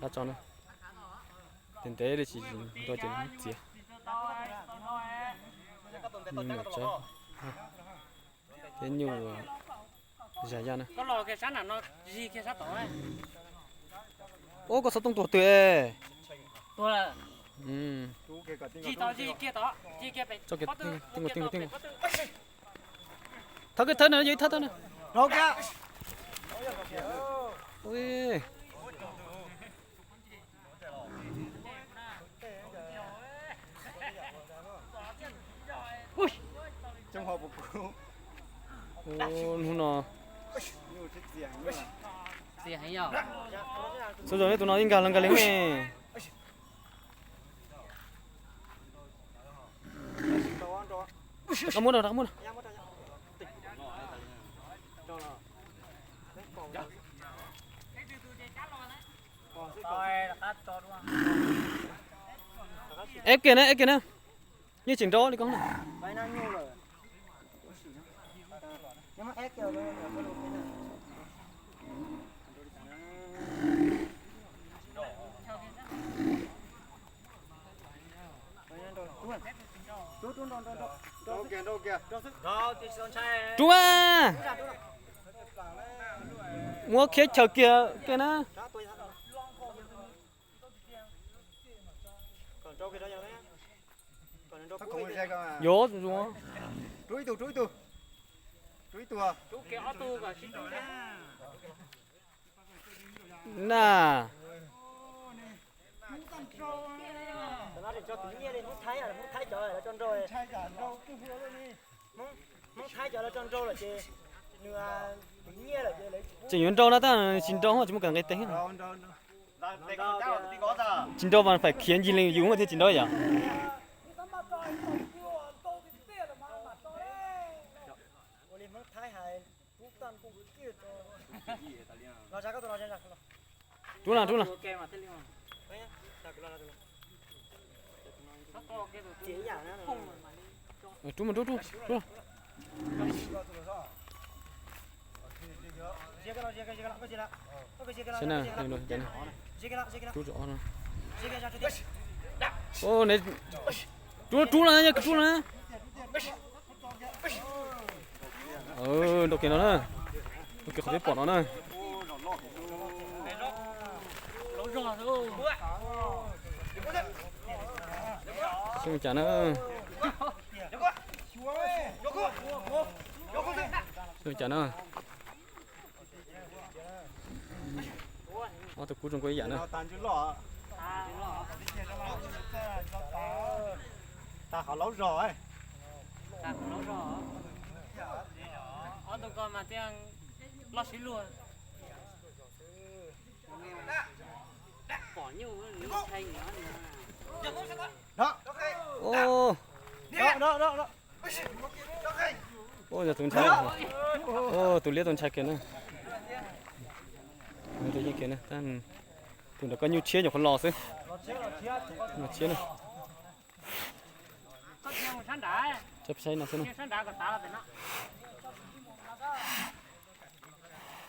Dab tso na. Ces ntev li tsis nrau ces txiav. Nyuj nyuam tsawb. Peb nyuj zas yaj na. Ub, koj xov tooj tuag twg? Thawb kiag, thawb na, yog ib thawb thawb na. Hnub no, xyov yog nej tus no yeej nkag los nkag li ne. Rov qab muab rau, rov qab muab rau. Eb kiag na, eb kiag na. Yeej tseem nrau li ko na. Rub mas. Muab khiav chaws kiag kiag na. Yuav, yuav. Na. Tseem yuav nrau no tab tsis nrau tsis muaj kam nqis tes. Tsis nrau mas phải khiav ncig leej yus thiaj tsis nrau yom. Rub na, rub na. Rub mas, rub, rub, rub. Saib na, rub rau ob no. Rub, rub na, yog rub na. Nrau kiag no na. Nrau kiag qhov peb pom no na. Xyoo cas na. Xyoo cas na. Ob tug kub zoo nkauj ib yam na. Tas qhov laub zog. Ob tug ko mas thiaj loj swb luag. Yog tus ntshai, tus liab tus ntshai kiag na. Tus ntawd koj nyuj tshiab nyuam qhuav los xwb. Los tshiab na. Tso saib no xwb na.